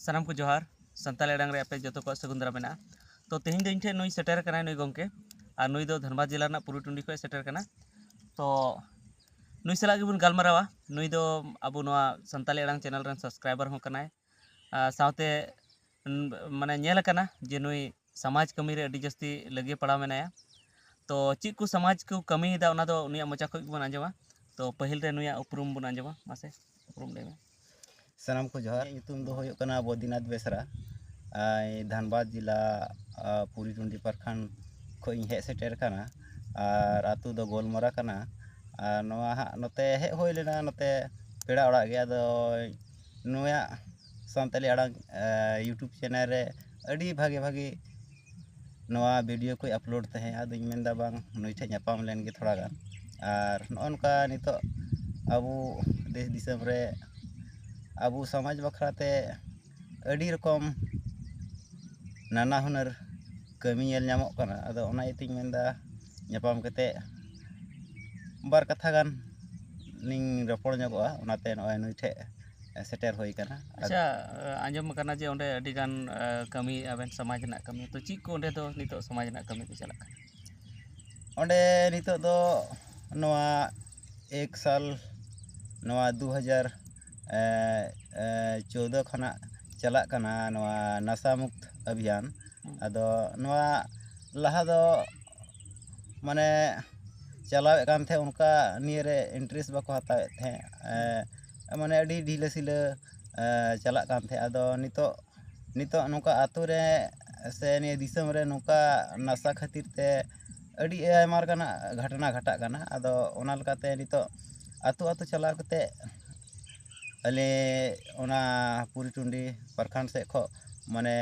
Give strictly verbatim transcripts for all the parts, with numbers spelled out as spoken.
ᱥᱟᱱᱟᱢ ᱠᱚ ᱡᱚᱦᱟᱨ᱾ ᱥᱟᱱᱛᱟᱲᱤ ᱟᱲᱟᱝ ᱨᱮ ᱟᱯᱮ ᱡᱚᱛᱚ ᱠᱚᱣᱟᱜ ᱥᱟᱹᱜᱩᱱ ᱫᱟᱨᱟᱢ ᱢᱮᱱᱟᱜᱼᱟ᱾ ᱛᱚ, ᱛᱮᱦᱮᱧ ᱫᱚ ᱤᱧ ᱴᱷᱮᱱ ᱱᱩᱭ ᱥᱮᱴᱮᱨ ᱟᱠᱟᱱᱟᱭ, ᱱᱩᱭ ᱜᱚᱢᱠᱮ, ᱟᱨ ᱱᱩᱭ ᱫᱚ ᱫᱷᱟᱱᱵᱟᱫᱽ ᱡᱮᱞᱟ ᱨᱮᱱᱟᱜ ᱯᱩᱨᱩ ᱴᱩᱸᱰᱤ ᱠᱷᱚᱱ ᱥᱮᱴᱮᱨ ᱟᱠᱟᱱᱟ᱾ ᱛᱚ, ᱱᱩᱭ ᱥᱟᱞᱟᱜ ᱜᱮᱵᱚᱱ ᱜᱟᱞᱢᱟᱨᱟᱣᱟ᱾ ᱱᱩᱭ ᱫᱚ ᱟᱵᱚ ᱱᱚᱣᱟ ᱥᱟᱱᱛᱟᱲᱤ ᱟᱲᱟᱝ ᱪᱮᱱᱮᱞ ᱨᱮᱱ ᱥᱟᱵᱥᱠᱨᱟᱭᱵᱟᱨ ᱦᱚᱸ ᱠᱟᱱᱟᱭ᱾ ᱟᱨ ᱥᱟᱶᱛᱮ, ᱩᱸ, ᱢᱟᱱᱮ, ᱧᱮᱞ ᱟᱠᱟᱱᱟ ᱡᱮ ᱱᱩᱭ ᱥᱚᱢᱟᱡᱽ ᱠᱟᱹᱢᱤ ᱨᱮ ᱟᱹᱰᱤ ᱡᱟᱹᱥᱛᱤ ᱞᱟᱹᱜᱤᱭᱟᱹ ᱯᱟᱲᱟᱣ ᱢᱮᱱᱟᱭᱟ᱾ ᱛᱚ, ᱪᱮᱫ ᱠᱚ ᱥᱚᱢᱟᱡᱽ ᱠᱚ ᱠᱟᱹᱢᱤᱭᱮᱫᱟ, ᱚᱱᱟ ᱫᱚ ᱩᱱᱤᱭᱟᱜ ᱢᱚᱪᱟ ᱠᱷᱚᱱ ᱜᱮᱵᱚᱱ ᱟᱸᱡᱚᱢᱟ᱾ ᱛᱚ, ᱯᱟᱹᱦᱤᱞ ᱨᱮ ᱱᱩᱭᱟᱜ ᱩᱯᱨᱩᱢ ᱵᱚᱱ ᱟᱸᱡᱚᱢᱟ᱾ ᱢᱟᱥᱮ, ᱩᱯᱨᱩᱢ ᱞᱟᱹᱭ ᱢᱮ᱾ ᱥᱟᱱᱟᱢ ᱠᱚ ᱡᱚᱦᱟᱨ᱾ ᱤᱧᱟᱹᱜ ᱧᱩᱛᱩᱢ ᱫᱚ ᱦᱩᱭᱩᱜ ᱠᱟᱱᱟ ᱵᱚᱫᱤᱱᱟᱛᱷ ᱵᱮᱥᱨᱟ᱾ ᱟᱨ ᱫᱷᱟᱱᱵᱟᱫᱽ ᱡᱮᱞᱟ, ᱟᱨ ᱯᱩᱨᱤ ᱴᱩᱸᱰᱤ ᱯᱨᱚᱠᱷᱚᱸᱰ ᱠᱷᱚᱱ ᱤᱧ ᱦᱮᱡ ᱥᱮᱴᱮᱨ ᱟᱠᱟᱱᱟ᱾ ᱟᱨ ᱟᱹᱛᱩ ᱫᱚ ᱜᱳᱞᱢᱚᱨᱟ ᱠᱟᱱᱟ᱾ ᱟᱨ ᱱᱚᱣᱟ ᱦᱟᱸᱜ ᱱᱚᱛᱮ ᱦᱮᱡ ᱦᱩᱭ ᱞᱮᱱᱟ, ᱱᱚᱛᱮ ᱯᱮᱲᱟ ᱚᱲᱟᱜ ᱜᱮ᱾ ᱟᱫᱚ ᱱᱩᱭᱟᱜ ᱥᱟᱱᱛᱟᱲᱤ ᱟᱲᱟᱝ, ᱟᱨ YouTube ᱪᱮᱱᱮᱞ ᱨᱮ ᱟᱹᱰᱤ ᱵᱷᱟᱜᱮ ᱵᱷᱟᱜᱮ ᱱᱚᱣᱟ ᱵᱷᱤᱰᱤᱭᱳ ᱠᱚᱭ ᱟᱯᱞᱳᱰ ᱛᱟᱦᱮᱸᱫ᱾ ᱟᱫᱚᱧ ᱢᱮᱱᱫᱟ, ᱵᱟᱝ, ᱱᱩᱭ ᱴᱷᱮᱱ ᱧᱟᱯᱟᱢ ᱞᱮᱱ ᱜᱮ ᱛᱷᱚᱲᱟ ᱜᱟᱱ᱾ ᱟᱨ ᱱᱚᱜᱼᱚ ᱱᱚᱝᱠᱟ ᱱᱤᱛᱚᱜ ᱟᱵᱚ ᱫᱮᱥ ᱫᱤᱥᱚᱢ ᱨᱮ ᱟᱵᱚ ᱥᱚᱢᱟᱡᱽ ᱵᱟᱠᱷᱨᱟ ᱛᱮ ᱟᱹᱰᱤ ᱨᱚᱠᱚᱢ ᱱᱟᱱᱟ ᱦᱩᱱᱟᱹᱨ ᱠᱟᱹᱢᱤ ᱧᱮᱞ ᱧᱟᱢᱚᱜ ᱠᱟᱱᱟ᱾ ᱟᱫᱚ ᱚᱱᱟ ᱤᱭᱟᱹᱛᱮᱧ ᱢᱮᱱᱫᱟ, ᱧᱟᱯᱟᱢ ᱠᱟᱛᱮ ᱵᱟᱨ ᱠᱟᱛᱷᱟ ᱜᱟᱱ ᱞᱤᱧ ᱨᱚᱯᱚᱲ ᱧᱚᱜᱚᱜᱼᱟ, ᱚᱱᱟᱛᱮ ᱱᱚᱜᱼᱚᱭ ᱱᱩᱭ ᱴᱷᱮᱱ ᱥᱮᱴᱮᱨ ᱦᱩᱭ ᱠᱟᱱᱟ᱾ ᱟᱪᱪᱷᱟ, ᱟᱸᱡᱚᱢ ᱟᱠᱟᱱᱟ ᱡᱮ ᱚᱸᱰᱮ ᱟᱹᱰᱤ ᱜᱟᱱ, ᱟᱸ, ᱠᱟᱹᱢᱤᱭᱮᱫᱼᱟ ᱵᱮᱱ ᱥᱚᱢᱟᱡᱽ ᱨᱮᱱᱟᱜ ᱠᱟᱹᱢᱤ, ᱛᱚ ᱪᱮᱫ ᱠᱚ ᱚᱸᱰᱮ ᱫᱚ ᱱᱤᱛᱚᱜ ᱥᱚᱢᱟᱡᱽ ᱨᱮᱱᱟᱜ ᱠᱟᱹᱢᱤ ᱠᱚ ᱪᱟᱞᱟᱜ ᱠᱟᱱᱟ? ᱚᱸᱰᱮ ᱱᱤᱛᱚᱜ ᱫᱚ ᱱᱚᱣᱟ ᱮᱠ ᱥᱟᱞ, ᱱᱚᱣᱟ ᱫᱩ ᱦᱟᱡᱟᱨ ᱪᱳᱫᱫᱳ ᱠᱷᱚᱱᱟᱜ ᱪᱟᱞᱟᱜ ᱠᱟᱱᱟ ᱱᱚᱣᱟ ᱱᱟᱥᱟ ᱢᱩᱠᱛ ᱚᱵᱷᱤᱭᱟᱱ᱾ ᱦᱩᱸ᱾ ᱟᱫᱚ ᱱᱚᱣᱟ ᱞᱟᱦᱟ ᱫᱚ ᱢᱟᱱᱮ ᱪᱟᱞᱟᱣᱮᱫ ᱠᱟᱱ ᱛᱟᱦᱮᱸᱫ, ᱚᱱᱠᱟ ᱱᱤᱭᱟᱹ ᱨᱮ ᱤᱱᱴᱟᱨᱮᱥᱴ ᱵᱟᱠᱚ ᱦᱟᱛᱟᱣᱮᱫ ᱛᱟᱦᱮᱸᱫ᱾ ᱮ, ᱢᱟᱱᱮ ᱟᱹᱰᱤ ᱰᱷᱤᱞᱟᱹ ᱥᱤᱞᱟᱹ, ᱮ, ᱪᱟᱞᱟᱜ ᱠᱟᱱ ᱛᱟᱦᱮᱸᱫ᱾ ᱟᱫᱚ ᱱᱤᱛᱚᱜ, ᱱᱤᱛᱚᱜ ᱱᱚᱝᱠᱟ ᱟᱛᱳ ᱨᱮ ᱥᱮ ᱱᱤᱭᱟᱹ ᱫᱤᱥᱚᱢ ᱨᱮ ᱱᱚᱝᱠᱟ ᱱᱟᱥᱟ ᱠᱷᱟᱹᱛᱤᱨ ᱛᱮ ᱟᱹᱰᱤ ᱟᱭᱢᱟ ᱞᱮᱠᱟᱱᱟᱜ ᱜᱷᱚᱴᱚᱱᱟ ᱜᱷᱟᱴᱟᱜ ᱠᱟᱱᱟ᱾ ᱟᱫᱚ ᱚᱱᱟ ᱞᱮᱠᱟᱛᱮ ᱱᱤᱛᱚᱜ ᱟᱛᱳ ᱟᱛᱳ ᱪᱟᱞᱟᱣ ᱠᱟᱛᱮ ᱟᱞᱮ ᱚᱱᱟ ᱯᱩᱨᱤ ᱴᱩᱸᱰᱤ ᱯᱨᱚᱠᱷᱚᱸᱰ ᱥᱮᱫ ᱠᱷᱚᱱ ᱢᱟᱱᱮ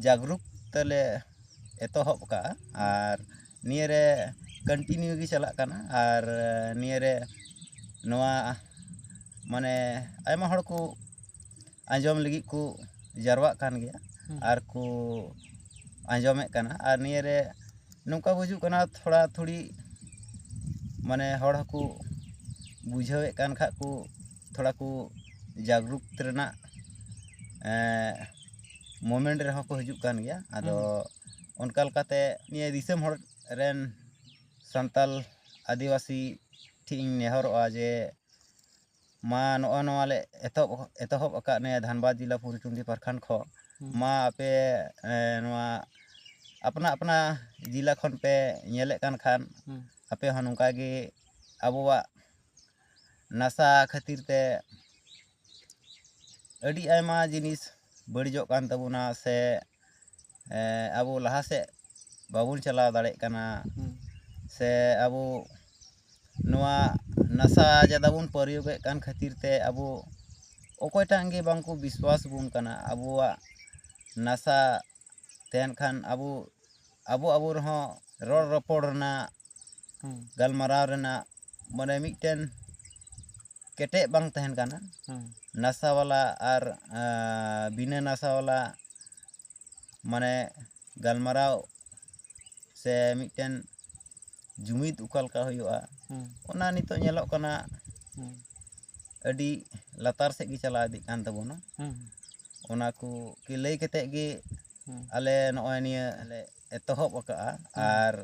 ᱡᱟᱜᱽᱨᱩᱠ ᱛᱮᱞᱮ ᱮᱛᱚᱦᱚᱵ ᱟᱠᱟᱫᱼᱟ᱾ ᱟᱨ ᱱᱤᱭᱟᱹ ᱨᱮ ᱠᱚᱱᱴᱤᱱᱤᱭᱩ ᱜᱮ ᱪᱟᱞᱟᱜ ᱠᱟᱱᱟ᱾ ᱟᱨ ᱱᱤᱭᱟᱹ ᱨᱮ ᱱᱚᱣᱟ ᱢᱟᱱᱮ ᱟᱭᱢᱟ ᱦᱚᱲ ᱠᱚ ᱟᱸᱡᱚᱢ ᱞᱟᱹᱜᱤᱫ ᱠᱚ ᱡᱟᱨᱣᱟᱜ ᱠᱟᱱ ᱜᱮᱭᱟ᱾ ᱦᱩᱸ᱾ ᱟᱨ ᱠᱚ ᱟᱸᱡᱚᱢᱮᱫ ᱠᱟᱱᱟ᱾ ᱟᱨ ᱱᱤᱭᱟᱹ ᱨᱮ ᱱᱚᱝᱠᱟ ᱵᱩᱡᱩᱜ ᱠᱟᱱᱟ, ᱛᱷᱚᱲᱟ ᱛᱷᱩᱲᱤ ᱢᱟᱱᱮ ᱦᱚᱲ ᱦᱚᱸᱠᱚ ᱵᱩᱡᱷᱟᱹᱣᱮᱫ ᱠᱟᱱ ᱠᱷᱟᱡ ᱠᱚ, ᱛᱷᱚᱲᱟ ᱠᱚ ᱡᱟᱜᱽᱨᱩᱠ ᱨᱮᱱᱟᱜ ᱢᱳᱢᱮᱱᱴ ᱨᱮᱦᱚᱸ ᱠᱚ ᱦᱤᱡᱩᱜ ᱠᱟᱱ ᱜᱮᱭᱟ᱾ ᱟᱫᱚ ᱚᱱᱠᱟ ᱞᱮᱠᱟᱛᱮ ᱱᱤᱭᱟᱹ ᱫᱤᱥᱚᱢ ᱦᱚᱲ ᱨᱮᱱ ᱥᱟᱱᱛᱟᱞ ᱟᱹᱫᱤᱵᱟᱹᱥᱤ ᱴᱷᱮᱱ ᱤᱧ ᱱᱮᱦᱚᱨᱚᱜᱼᱟ ᱡᱮ ᱢᱟ ᱱᱚᱜᱼᱚ ᱱᱚᱣᱟ ᱞᱮ ᱮᱛᱚᱦᱚᱵ ᱮᱛᱚᱦᱚᱵ ᱟᱠᱟᱫ ᱱᱤᱭᱟᱹ ᱫᱷᱟᱱᱵᱟᱫᱽ ᱡᱮᱞᱟ ᱯᱩᱨᱤᱴᱩᱱᱰᱤ ᱯᱨᱚᱠᱷᱚᱸᱰ ᱠᱷᱚᱱ ᱢᱟ ᱟᱯᱮ ᱱᱚᱣᱟ ᱟᱯᱱᱟ ᱟᱯᱱᱟ ᱡᱮᱞᱟ ᱠᱷᱚᱱ ᱯᱮ ᱧᱮᱞᱮᱫ ᱠᱟᱱ ᱠᱷᱟᱱ ᱟᱯᱮ ᱦᱚᱸ ᱱᱚᱝᱠᱟ ᱜᱮ ᱟᱵᱚᱣᱟᱜ ᱱᱟᱥᱟ ᱠᱷᱟᱹᱛᱤᱨ ᱛᱮ ᱟᱹᱰᱤ ᱟᱭᱢᱟ ᱡᱤᱱᱤᱥ ᱵᱟᱹᱲᱤᱡᱚᱜ ᱠᱟᱱ ᱛᱟᱵᱚᱱᱟ ᱥᱮ ᱟᱵᱚ ᱞᱟᱦᱟ ᱥᱮᱫ ᱵᱟᱵᱚᱱ ᱪᱟᱞᱟᱣ ᱫᱟᱲᱮᱭᱟᱜ ᱠᱟᱱᱟ᱾ ᱥᱮ ᱟᱵᱚ ᱱᱚᱣᱟ ᱱᱟᱥᱟ ᱡᱟᱫᱟ ᱵᱚᱱ ᱯᱨᱚᱭᱳᱜᱮᱫ ᱠᱟᱱ ᱠᱷᱟᱹᱛᱤᱨ ᱛᱮ ᱟᱵᱚ ᱚᱠᱚᱭᱴᱟᱜ ᱜᱮ ᱵᱟᱝᱠᱚ ᱵᱤᱥᱣᱟᱥ ᱵᱚᱱ ᱠᱟᱱᱟ᱾ ᱟᱵᱚᱣᱟᱜ ᱱᱟᱥᱟ ᱛᱟᱦᱮᱱ ᱠᱷᱟᱱ ᱟᱵᱚ ᱟᱵᱚ ᱟᱵᱚ ᱨᱮᱦᱚᱸ ᱨᱚᱲ ᱨᱚᱯᱚᱲ ᱨᱮᱱᱟᱜ ᱜᱟᱞᱢᱟᱨᱟᱣ ᱨᱮᱱᱟᱜ ᱢᱟᱱᱮ ᱢᱤᱫᱴᱮᱱ ᱠᱮᱴᱮᱡ ᱵᱟᱝ ᱛᱟᱦᱮᱱ ᱠᱟᱱᱟ᱾ ᱱᱟᱥᱟ ᱵᱟᱞᱟ ᱟᱨ ᱵᱤᱱᱟᱹ ᱱᱟᱥᱟ ᱵᱟᱞᱟ ᱢᱟᱱᱮ ᱜᱟᱞᱢᱟᱨᱟᱣ ᱥᱮ ᱢᱤᱫᱴᱮᱱ ᱡᱩᱢᱤᱫ ᱚᱠᱟ ᱞᱮᱠᱟ ᱦᱩᱭᱩᱜᱼᱟ, ᱚᱱᱟ ᱱᱤᱛᱚᱜ ᱧᱮᱞᱚᱜ ᱠᱟᱱᱟ ᱟᱹᱰᱤ ᱞᱟᱛᱟᱨ ᱥᱮᱫ ᱜᱮ ᱪᱟᱞᱟᱣ ᱤᱫᱤᱜ ᱠᱟᱱ ᱛᱟᱵᱚᱱᱟ᱾ ᱚᱱᱟ ᱠᱚ ᱠᱤ ᱞᱟᱹᱭ ᱠᱟᱛᱮᱫ ᱜᱮ ᱟᱞᱮ ᱱᱚᱜᱼᱚᱭ ᱱᱤᱭᱟᱹ ᱞᱮ ᱮᱛᱚᱦᱚᱵ ᱟᱠᱟᱫᱼᱟ ᱟᱨ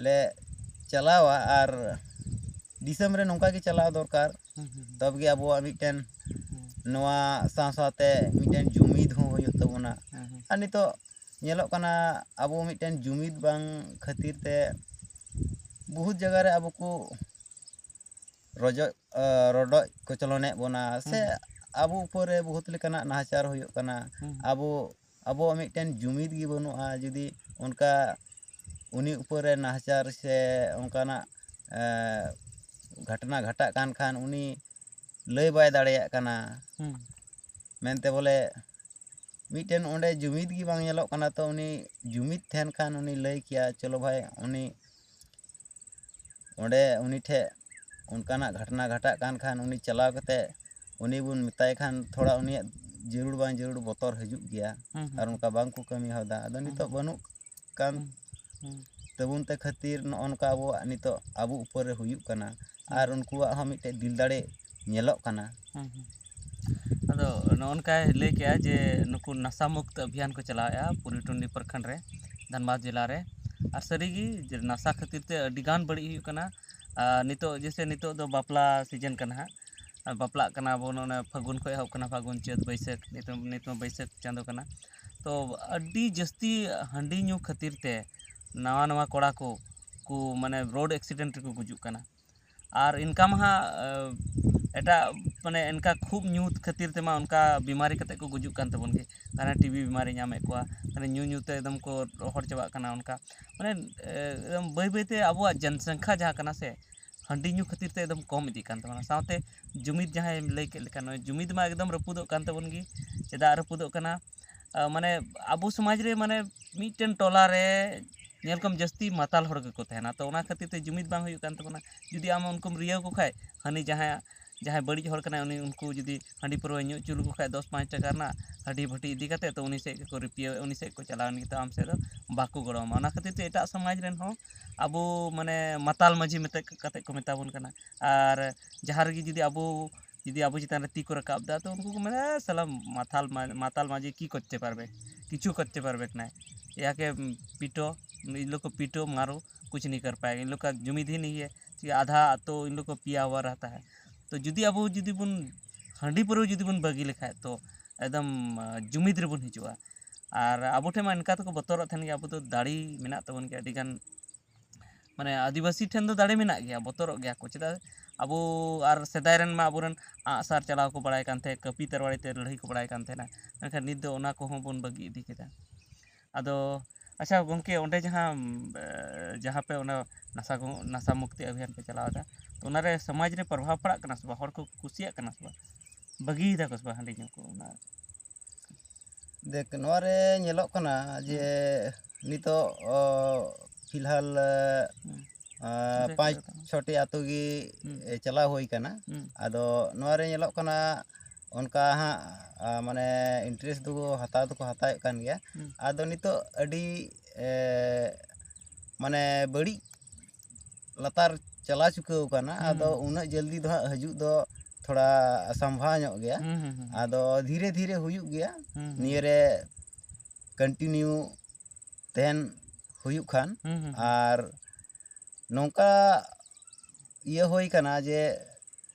ᱞᱮ ᱪᱟᱞᱟᱣᱟ ᱟᱨ ᱫᱤᱥᱚᱢ ᱨᱮ ᱱᱚᱝᱠᱟ ᱜᱮ ᱪᱟᱞᱟᱣ ᱫᱚᱨᱠᱟᱨ᱾ ᱛᱚᱵᱮ ᱜᱮ ᱟᱵᱚᱣᱟᱜ ᱢᱤᱫᱴᱮᱱ ᱱᱚᱣᱟ ᱥᱟᱶ ᱥᱟᱶᱛᱮ ᱢᱤᱫᱴᱮᱱ ᱡᱩᱢᱤᱫ ᱦᱚᱸ ᱦᱩᱭᱩᱜ ᱛᱟᱵᱚᱱᱟ᱾ ᱟᱨ ᱱᱤᱛᱚᱜ ᱧᱮᱞᱚᱜ ᱠᱟᱱᱟ ᱟᱵᱚ ᱢᱤᱫᱴᱮᱱ ᱡᱩᱢᱤᱫ ᱵᱟᱝ ᱠᱷᱟᱹᱛᱤᱨ ᱛᱮ ᱵᱚᱦᱩᱛ ᱡᱟᱭᱜᱟ ᱨᱮ ᱟᱵᱚ ᱠᱚ ᱨᱚᱡᱚ ᱨᱚᱰᱚᱡ ᱠᱚᱪᱞᱚᱱᱮᱫ ᱵᱚᱱᱟ ᱥᱮ ᱟᱵᱚ ᱩᱯᱚᱨ ᱨᱮ ᱵᱚᱦᱩᱛ ᱞᱮᱠᱟᱱᱟᱜ ᱱᱟᱦᱟᱪᱟᱨ ᱦᱩᱭᱩᱜ ᱠᱟᱱᱟ᱾ ᱟᱵᱚ ᱟᱵᱚᱣᱟᱜ ᱢᱤᱫᱴᱮᱱ ᱡᱩᱢᱤᱫ ᱜᱮ ᱵᱟᱹᱱᱩᱜᱼᱟ᱾ ᱡᱩᱫᱤ ᱚᱱᱠᱟ ᱩᱱᱤ ᱩᱯᱚᱨ ᱨᱮ ᱱᱟᱦᱟᱪᱟᱨ ᱥᱮ ᱚᱱᱠᱟᱱᱟᱜ ᱜᱷᱟᱴᱱᱟ ᱜᱷᱟᱴᱟᱜ ᱠᱟᱱ ᱠᱷᱟᱱ ᱩᱱᱤ ᱞᱟᱹᱭ ᱵᱟᱭ ᱫᱟᱲᱮᱭᱟᱜ ᱠᱟᱱᱟ ᱢᱮᱱᱛᱮ ᱵᱚᱞᱮ ᱢᱤᱫᱴᱮᱱ ᱚᱸᱰᱮ ᱡᱩᱢᱤᱫ ᱜᱮ ᱵᱟᱝ ᱧᱮᱞᱚᱜ ᱠᱟᱱᱟ᱾ ᱛᱚ ᱩᱱᱤ ᱡᱩᱢᱤᱫ ᱛᱟᱦᱮᱱ ᱠᱷᱟᱱ ᱩᱱᱤ ᱞᱟᱹᱭ ᱠᱮᱭᱟ, ᱪᱚᱞᱚ ᱵᱷᱟᱭ, ᱩᱱᱤ ᱚᱸᱰᱮ ᱩᱱᱤ ᱴᱷᱮᱱ ᱚᱱᱠᱟᱱᱟᱜ ᱜᱷᱟᱴᱱᱟ ᱜᱷᱟᱴᱟᱜ ᱠᱟᱱ ᱠᱷᱟᱱ ᱩᱱᱤ ᱪᱟᱞᱟᱣ ᱠᱟᱛᱮ ᱩᱱᱤ ᱵᱚᱱ ᱢᱮᱛᱟᱭ ᱠᱷᱟᱱ ᱛᱷᱚᱲᱟ ᱩᱱᱤᱭᱟᱜ ᱡᱟᱹᱨᱩᱲ ᱵᱟᱝ ᱡᱟᱹᱨᱩᱲ ᱵᱚᱛᱚᱨ ᱦᱤᱡᱩᱜ ᱜᱮᱭᱟ᱾ ᱟᱨ ᱚᱱᱠᱟ ᱵᱟᱝ ᱠᱚ ᱠᱟᱹᱢᱤ ᱦᱚᱫᱟ᱾ ᱟᱫᱚ ᱱᱤᱛᱚᱜ ᱵᱟᱹᱱᱩᱜ ᱠᱟᱱ ᱛᱟᱵᱚᱱ ᱛᱮ ᱠᱷᱟᱹᱛᱤᱨ ᱱᱚᱜᱼᱚ ᱱᱚᱝᱠᱟ ᱟᱵᱚᱣᱟᱜ ᱱᱤᱛᱚᱜ ᱟᱵᱚ ᱩᱯᱚᱨ ᱨᱮ ᱦᱩᱭᱩᱜ ᱠᱟᱱᱟ᱾ ᱟᱨ ᱩᱱᱠᱩᱣᱟᱜ ᱦᱚᱸ ᱢᱤᱫᱴᱮᱡ ᱫᱤᱞ ᱫᱟᱲᱮ ᱧᱮᱞᱚᱜ ᱠᱟᱱᱟ᱾ ᱛᱚ ᱱᱚᱜᱼᱚ ᱱᱚᱝᱠᱟᱭ ᱞᱟᱹᱭ ᱠᱮᱜᱼᱟ ᱡᱮ ᱱᱩᱠᱩ ᱱᱟᱥᱟ ᱢᱩᱠᱛ ᱚᱵᱷᱤᱭᱟᱱ ᱠᱚ ᱪᱟᱞᱟᱣᱮᱫᱼᱟ ᱯᱩᱨᱤᱴᱩᱱᱰᱤ ᱯᱨᱚᱠᱷᱚᱸᱰ ᱨᱮ, ᱫᱷᱟᱱᱵᱟᱫᱽ ᱡᱮᱞᱟ ᱨᱮ᱾ ᱟᱨ ᱥᱟᱹᱨᱤᱜᱮ ᱡᱮ ᱱᱟᱥᱟ ᱠᱷᱟᱹᱛᱤᱨ ᱛᱮ ᱟᱹᱰᱤᱜᱟᱱ ᱵᱟᱹᱲᱤᱡ ᱦᱩᱭᱩᱜ ᱠᱟᱱᱟ᱾ ᱟᱨ ᱱᱤᱛᱚᱜ ᱡᱮᱭᱥᱮ ᱱᱤᱛᱚᱜ ᱫᱚ ᱵᱟᱯᱞᱟ ᱥᱤᱡᱮᱱ ᱠᱟᱱᱟ ᱦᱟᱸᱜ, ᱟᱨ ᱵᱟᱯᱞᱟᱜ ᱠᱟᱱᱟ ᱵᱚᱱ, ᱚᱱᱮ ᱯᱷᱟᱹᱜᱩᱱ ᱠᱷᱚᱱ ᱮᱦᱚᱵ ᱠᱟᱱᱟ, ᱯᱷᱟᱹᱜᱩᱱ, ᱪᱟᱹᱛ, ᱵᱟᱹᱭᱥᱟᱹᱠᱷ, ᱱᱤᱛᱚᱜ ᱱᱤᱛ ᱢᱟ ᱵᱟᱹᱭᱥᱟᱹᱠᱷ ᱪᱟᱸᱫᱳ ᱠᱟᱱᱟ᱾ ᱛᱚ ᱟᱹᱰᱤ ᱡᱟᱹᱥᱛᱤ ᱦᱟᱺᱰᱤ ᱧᱩ ᱠᱷᱟᱹᱛᱤᱨ ᱛᱮ ᱱᱟᱣᱟ ᱱᱟᱣᱟ ᱠᱚᱲᱟ ᱠᱚ, ᱠᱚ ᱢᱟᱱᱮ ᱨᱳᱰ ᱮᱠᱥᱤᱰᱮᱱᱴ ᱨᱮᱠᱚ ᱜᱩᱡᱩᱜ ᱠᱟᱱᱟ᱾ ᱟᱨ ᱤᱱᱠᱟ ᱢᱟ ᱦᱟᱸᱜ ᱮᱴᱟᱜ ᱢᱟᱱᱮ ᱤᱱᱠᱟ ᱠᱷᱩᱵ ᱧᱩ ᱠᱷᱟᱹᱛᱤᱨ ᱛᱮᱢᱟ ᱚᱱᱠᱟ ᱵᱤᱢᱟᱨᱤ ᱠᱟᱛᱮ ᱠᱚ ᱜᱩᱡᱩᱜ ᱠᱟᱱ ᱛᱟᱵᱚᱱ ᱜᱮ᱾ ᱦᱟᱱᱮ ᱴᱤᱵᱤ ᱵᱤᱢᱟᱨᱤ ᱧᱟᱢᱮᱫ ᱠᱚᱣᱟ, ᱦᱟᱱᱮ ᱧᱩ ᱧᱩ ᱛᱮ ᱮᱠᱫᱚᱢ ᱠᱚ ᱨᱚᱦᱚᱲ ᱪᱟᱵᱟᱜ ᱠᱟᱱᱟ᱾ ᱚᱱᱠᱟ ᱢᱟᱱᱮ ᱮᱠᱫᱚᱢ ᱵᱟᱹᱭ ᱵᱟᱹᱭ ᱛᱮ ᱟᱵᱚᱣᱟᱜ ᱡᱚᱱᱥᱚᱝᱠᱷᱟ ᱡᱟᱦᱟᱸ ᱠᱟᱱᱟ ᱥᱮ, ᱦᱟᱺᱰᱤ ᱧᱩ ᱠᱷᱟᱹᱛᱤᱨ ᱛᱮ ᱮᱠᱫᱚᱢ ᱠᱚᱢ ᱤᱫᱤᱜ ᱠᱟᱱ ᱛᱟᱵᱚᱱᱟ᱾ ᱥᱟᱶᱛᱮ ᱡᱩᱢᱤᱫ ᱡᱟᱦᱟᱸᱭ ᱞᱟᱹᱭ ᱠᱮᱫ ᱞᱮᱠᱟ, ᱱᱚᱜᱼᱚᱭ ᱡᱩᱢᱤᱫ ᱢᱟ ᱮᱠᱫᱚᱢ ᱨᱟᱹᱯᱩᱫᱚᱜ ᱠᱟᱱ ᱛᱟᱵᱚᱱ ᱜᱮ᱾ ᱪᱮᱫᱟᱜ ᱨᱟᱹᱯᱩᱫᱚᱜ ᱠᱟᱱᱟ? ᱢᱟᱱᱮ ᱟᱵᱚ ᱥᱚᱢᱟᱡᱽ ᱨᱮ ᱢᱟᱱᱮ ᱢᱤᱫᱴᱮᱱ ᱴᱚᱞᱟ ᱨᱮ ᱧᱮᱞ ᱠᱚᱢ ᱡᱟᱹᱥᱛᱤ ᱢᱟᱛᱟᱞ ᱦᱚᱲ ᱜᱮᱠᱚ ᱛᱟᱦᱮᱱᱟ᱾ ᱛᱚ ᱚᱱᱟ ᱠᱷᱟᱹᱛᱤᱨ ᱛᱮ ᱡᱩᱢᱤᱫ ᱵᱟᱝ ᱦᱩᱭᱩᱜ ᱠᱟᱱ ᱛᱟᱵᱚᱱᱟ᱾ ᱡᱩᱫᱤ ᱟᱢ ᱩᱱᱠᱩᱢ ᱨᱤᱭᱟᱹᱣ ᱠᱚ ᱠᱷᱟᱡ, ᱦᱟᱹᱱᱤ ᱡᱟᱦᱟᱸᱭᱟᱜ ᱡᱟᱦᱟᱸᱭ ᱵᱟᱹᱲᱤᱡ ᱦᱚᱲ ᱠᱟᱱᱟᱭ, ᱩᱱᱤ ᱩᱱᱠᱩ ᱡᱩᱫᱤ ᱦᱟᱺᱰᱤ ᱯᱟᱹᱨᱣᱟᱹ ᱧᱩ ᱦᱚᱪᱚ ᱞᱮᱠᱚ ᱠᱷᱟᱡ, ᱫᱚᱥ ᱯᱟᱸᱪ ᱴᱟᱠᱟ ᱨᱮᱱᱟᱜ ᱦᱟᱺᱰᱤ ᱵᱷᱟᱹᱴᱤ ᱤᱫᱤ ᱠᱟᱛᱮ, ᱛᱚ ᱩᱱᱤ ᱥᱮᱫ ᱜᱮᱠᱚ ᱨᱤᱯᱤᱭᱟᱹ, ᱩᱱᱤ ᱥᱮᱫ ᱠᱚ ᱪᱟᱞᱟᱣ ᱮᱱ ᱜᱮ, ᱛᱚ ᱟᱢ ᱥᱮᱫ ᱫᱚ ᱵᱟᱠᱚ ᱜᱚᱲᱚ ᱟᱢᱟ᱾ ᱚᱱᱟ ᱠᱷᱟᱹᱛᱤᱨ ᱛᱮ ᱮᱴᱟᱜ ᱥᱚᱢᱟᱡᱽ ᱨᱮᱱ ᱦᱚᱸ ᱟᱵᱚ ᱢᱟᱱᱮ ᱢᱟᱛᱟᱞ ᱢᱟᱹᱡᱷᱤ ᱢᱮᱛᱟ ᱠᱟᱛᱮ ᱠᱚ ᱢᱮᱛᱟ ᱵᱚᱱ ᱠᱟᱱᱟ᱾ ᱟᱨ ᱡᱟᱦᱟᱸ ᱨᱮᱜᱮ ᱡᱩᱫᱤ ᱟᱵᱚ ᱡᱩᱫᱤ ᱟᱵᱚ ᱪᱮᱛᱟᱱ ᱨᱮ ᱛᱤ ᱠᱚ ᱨᱟᱠᱟᱵ ᱮᱫᱟ, ᱛᱚ ᱩᱱᱠᱩ ᱠᱚ ᱢᱮᱱᱟ, "ᱮ ᱥᱟᱞᱟ ᱢᱟᱛᱟᱞ ᱢᱟ-, ᱢᱟᱛᱟᱞ ᱢᱟᱹᱡᱷᱤ ᱠᱤ ᱠᱚᱨᱛᱮ ᱯᱟᱨᱵᱮ, ᱠᱤᱪᱷᱩ ᱠᱚᱨᱛᱮ ᱯᱟᱨᱵᱮ ᱠᱟᱱᱟᱭ, ᱭᱟ ᱠᱮ ᱯᱤᱴᱚ, ᱤᱱ ᱞᱳᱜ ᱠᱚ ᱯᱤᱴᱚ ᱢᱟᱨᱚ, ᱠᱩᱪᱷ ᱱᱤ ᱠᱟᱨ ᱯᱟᱭᱮᱜᱟ, ᱤᱱ ᱞᱳᱜ ᱠᱟ ᱡᱩᱢᱤᱫ ᱦᱤ ᱱᱤ ᱦᱮ, ᱴᱷᱤᱠ ᱦᱮ, ᱟᱫᱷᱟ ᱛᱚ ᱤᱱ ᱞᱳᱜ ᱠᱚ ᱯᱤᱭᱟ ᱦᱩᱣᱟ ᱨᱮᱦᱛᱟ ᱦᱮ᱾" ᱛᱚ ᱡᱩᱫᱤ ᱟᱵᱚ ᱡᱩᱫᱤ ᱵᱚᱱ ᱦᱟᱺᱰᱤ ᱯᱟᱹᱨᱣᱟᱹ ᱡᱩᱫᱤ ᱵᱚᱱ ᱵᱟᱹᱜᱤ ᱞᱮᱠᱷᱟᱡ, ᱛᱚ ᱮᱠᱫᱚᱢ, ᱟ, ᱡᱩᱢᱤᱫ ᱨᱮᱵᱚᱱ ᱦᱤᱡᱩᱜᱼᱟ᱾ ᱟᱨ ᱟᱵᱚ ᱴᱷᱮᱱ ᱢᱟ ᱮᱱᱠᱟ ᱛᱮᱠᱚ ᱵᱚᱛᱚᱨᱚᱜ ᱛᱟᱦᱮᱱ ᱜᱮᱭᱟ, ᱟᱵᱚ ᱫᱚ ᱫᱟᱲᱮ ᱢᱮᱱᱟᱜ ᱛᱟᱵᱚᱱ ᱜᱮᱭᱟ ᱟᱹᱰᱤᱜᱟᱱ᱾ ᱢᱟᱱᱮ ᱟᱹᱫᱤᱵᱟᱹᱥᱤ ᱴᱷᱮᱱ ᱫᱚ ᱫᱟᱲᱮ ᱢᱮᱱᱟᱜ ᱜᱮᱭᱟ, ᱵᱚᱛᱚᱨᱚᱜ ᱜᱮᱭᱟ ᱠᱚ᱾ ᱪᱮᱫᱟᱜ ᱟᱵᱚ ᱟᱨ ᱥᱮᱫᱟᱭ ᱨᱮᱱ ᱢᱟ ᱟᱵᱚᱨᱮᱱ ᱟᱸᱜᱼᱥᱟᱨ ᱪᱟᱞᱟᱣ ᱠᱚ ᱵᱟᱲᱟᱭ ᱠᱟᱱ ᱛᱟᱦᱮᱸᱫ, ᱠᱟᱹᱯᱤ ᱛᱟᱨᱣᱟᱲᱤ ᱛᱮ ᱞᱟᱹᱲᱦᱟᱹᱭ ᱠᱚ ᱵᱟᱲᱟᱭ ᱠᱟᱱ ᱛᱟᱦᱮᱱᱟ᱾ ᱢᱮᱱᱠᱷᱟᱱ ᱱᱤᱛ ᱫᱚ ᱚᱱᱟ ᱠᱚᱦᱚᱸ ᱵᱚᱱ ᱵᱟᱹᱜᱤ ᱤᱫᱤ ᱠᱮᱫᱟ᱾ ᱟᱫᱚ ᱟᱪᱪᱷᱟ ᱜᱚᱢᱠᱮ, ᱚᱸᱰᱮ ᱡᱟᱦᱟᱸ, ᱮ, ᱡᱟᱦᱟᱸ ᱯᱮ ᱚᱱᱟ ᱱᱟᱥᱟ ᱠᱚ, ᱱᱟᱥᱟ ᱢᱩᱠᱛᱤ ᱚᱵᱷᱤᱭᱟᱱ ᱯᱮ ᱪᱟᱞᱟᱣ ᱮᱫᱟ, ᱛᱚ ᱚᱱᱟᱨᱮ ᱥᱚᱢᱟᱡᱽ ᱨᱮ ᱯᱨᱚᱵᱷᱟᱵᱽ ᱯᱟᱲᱟᱜ ᱠᱟᱱᱟ ᱥᱮ ᱵᱟᱝ? ᱦᱚᱲ ᱠᱚ ᱠᱩᱥᱤᱭᱟᱜ ᱠᱟᱱᱟ ᱥᱮ ᱵᱟᱝ? ᱵᱟᱹᱜᱤᱭᱮᱫᱟ ᱠᱚ ᱥᱮ ᱵᱟᱝ ᱦᱟᱺᱰᱤ ᱧᱩ ᱠᱚ? ᱚᱱᱟ ᱫᱮᱠ, ᱱᱚᱣᱟ ᱨᱮ ᱧᱮᱞᱚᱜ ᱠᱟᱱᱟ ᱡᱮ ᱦᱩᱸ᱾ ᱱᱤᱛᱚᱜ, ᱚ, ᱯᱷᱤᱞᱦᱟᱞ, ᱦᱩᱸ᱾ ᱟ, ᱫᱮᱠ, ᱯᱟᱸᱪ ᱫᱮᱠ᱾ ᱪᱷᱚᱴᱤ ᱟᱛᱳ ᱜᱮ, ᱦᱩᱸ᱾ ᱮ, ᱪᱟᱞᱟᱣ ᱦᱩᱭ ᱠᱟᱱᱟ᱾ ᱦᱩᱸ᱾ ᱟᱫᱚ ᱱᱚᱣᱟ ᱨᱮ ᱧᱮᱞᱚᱜ ᱠᱟᱱᱟ ᱚᱱᱠᱟ ᱦᱟᱸᱜ, ᱟ, ᱢᱟᱱᱮ interest ᱫᱚᱠᱚ ᱦᱟᱛᱟᱣ ᱫᱚᱠᱚ ᱦᱟᱛᱟᱣᱮᱫ ᱠᱟᱱ ᱜᱮᱭᱟ᱾ ᱦᱩᱸ᱾ ᱟᱫᱚ ᱱᱤᱛᱚᱜ ᱟᱹᱰᱤ, ᱮ, ᱢᱟᱱᱮ ᱵᱟᱹᱲᱤᱡ ᱞᱟᱛᱟᱨ ᱪᱟᱞᱟᱣ ᱪᱩᱠᱟᱹᱣ ᱠᱟᱱᱟ᱾ ᱦᱩᱸ᱾ ᱟᱫᱚ ᱩᱱᱟᱹᱜ ᱡᱚᱞᱫᱤ ᱫᱚ ᱦᱟᱸᱜ ᱦᱤᱡᱩᱜ ᱫᱚ ᱛᱷᱚᱲᱟ ᱥᱟᱢᱵᱷᱟᱣ ᱧᱚᱜ ᱜᱮᱭᱟ᱾ ᱦᱩᱸ, ᱦᱩᱸ, ᱦᱩᱸ᱾ ᱟᱫᱚ ᱫᱷᱤᱨᱮ ᱫᱷᱤᱨᱮ ᱦᱩᱭᱩᱜ ᱜᱮᱭᱟ᱾ ᱦᱩᱸ, ᱦᱩᱸ᱾ ᱱᱤᱭᱟᱹᱨᱮ continue ᱛᱟᱦᱮᱱ ᱦᱩᱭᱩᱜ ᱠᱷᱟᱱ᱾ ᱦᱩᱸ, ᱦᱩᱸ, ᱦᱩᱸ᱾ ᱟᱨ ᱱᱚᱝᱠᱟ ᱤᱭᱟᱹ ᱦᱩᱭ ᱠᱟᱱᱟ ᱡᱮ,